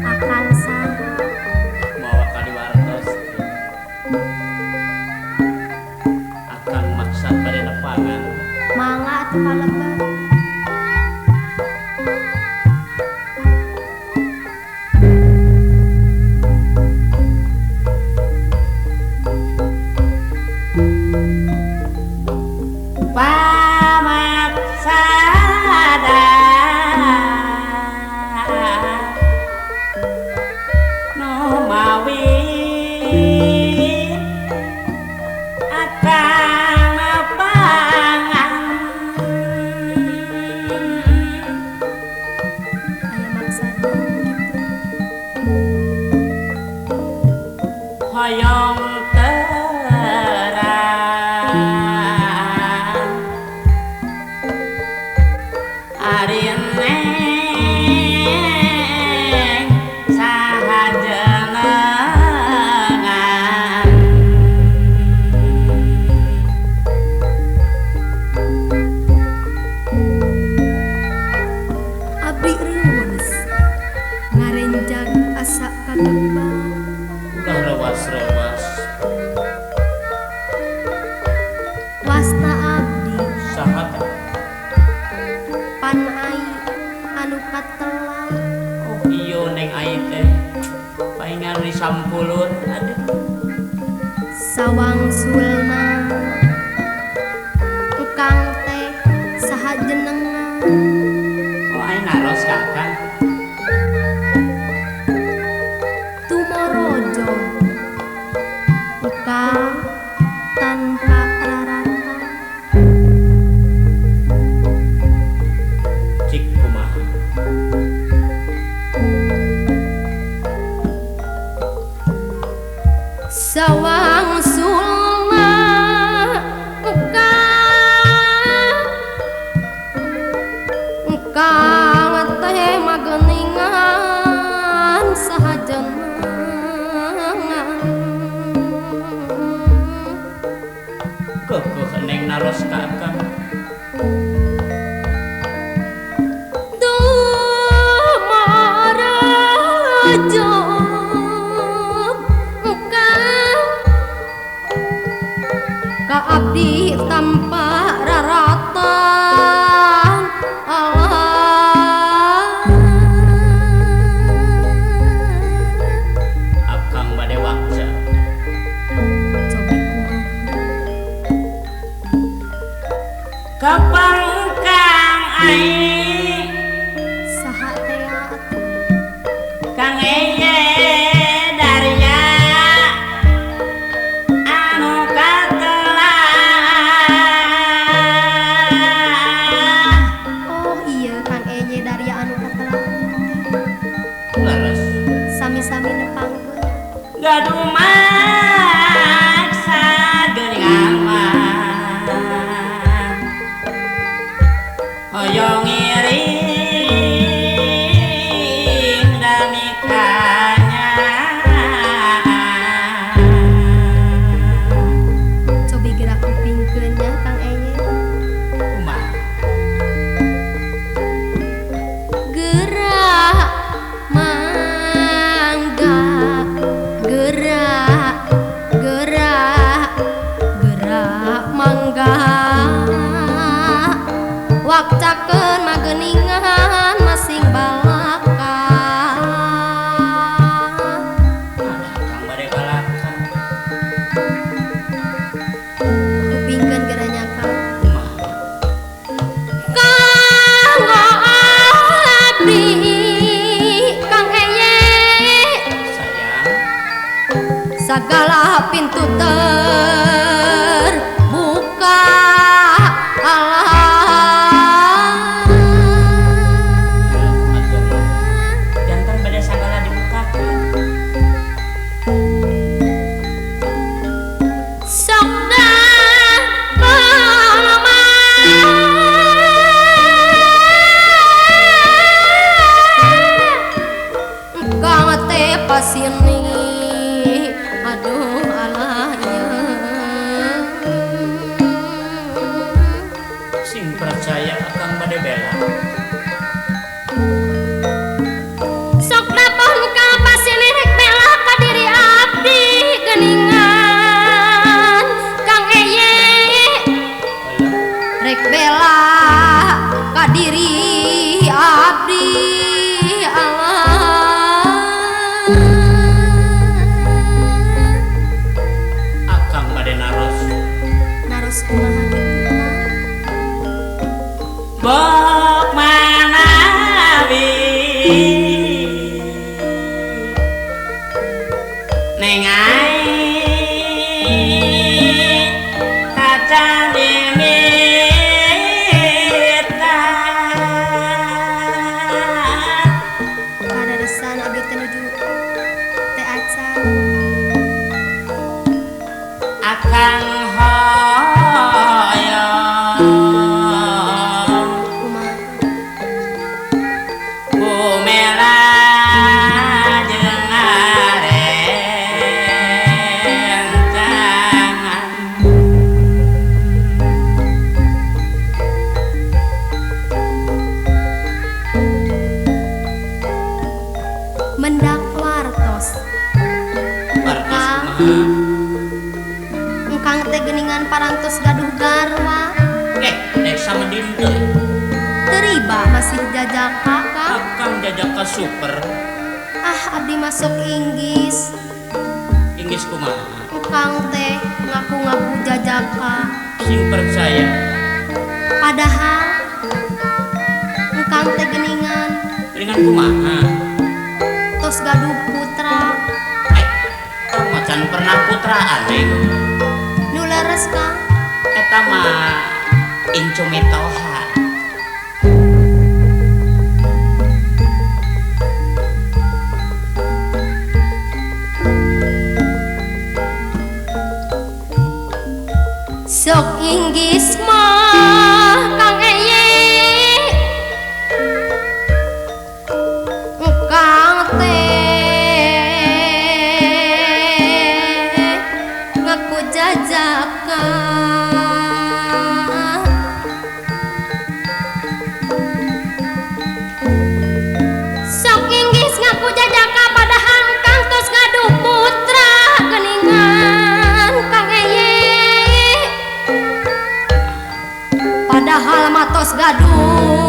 Akang saha? Mawa ka diwartos. Akang maksad bade nepangan. Mangga atuh kalebet. Pamaksada nu mawi akang nepangan. Aya maksad naon kitu? Hoyong terang ari neng saha jenengan. Abdi reueus ngarenjag asa kagebang. Ulah rewas-rewas. Wasta abdi Saha teh? Pan ai anu katelah. Oh iyo neng ai teh paingan di sampulun aduh. Sawangsulna tukang teh saha jenengan. Oh ai naros ka akang. Tumorojo tukang tanpa raratan. Cik kumaha? Sawangsulna kang teh mageningan saha jenengan. Kekeuh neng naros ka akang. Tumorojo kang ka abdi tanpa raratan. Allah Akang bade wakca. Cobi kumaha? Kapang kang ai Saha teh atuh? Kang Eye Darya anu katelah. Oh iya Kang Eye Darya anu katelah. Leres. Sami-sami nepangkeun. Gaduh maksa geuningan mah hoyong ngiring dami kanyaan. Cobi gerak kupingkeun nya Kang Eye. Kumaha? Gerak mangga, gerak gerak gerak mangga. Wakcakeun mageningan masing balaka. Alah akang bade kalaka. Kupingkeun geranya Kang. Kumaha? Kanggo abdi Kang Eye Sayang. Segala pintu terbuka. Allah Atuh jantan bade sagala dibukakeun. Sok dah kang teh pasini aduh alah ieu. Sing percaya akang bade bela. Sok Neng ai kaca mita kadadesan abdi teh nuju teh acan akang hoyong kumaha bumela jeung arencangan mendak wartos wartos kumaha engkang teh geuningan parantos gaduh garwa dek samedin teu teriba masih jajaka Kang akang jajaka super ah abdi masuk Inggris Inggris kumaha engkang teh ngaku-ngaku jajaka sing percaya padahal engkang teh geuningan geuningan kumaha tos gaduh putra macan pernah putraan neng nu leres Kang eta mah incu mitoha sok Inggris mah Kang Eye engkang teh ngaku jajaka sok Inggris ngaku jajaka padahal engkang tos gaduh putra geuningan Kang Eye padahal matos gaduh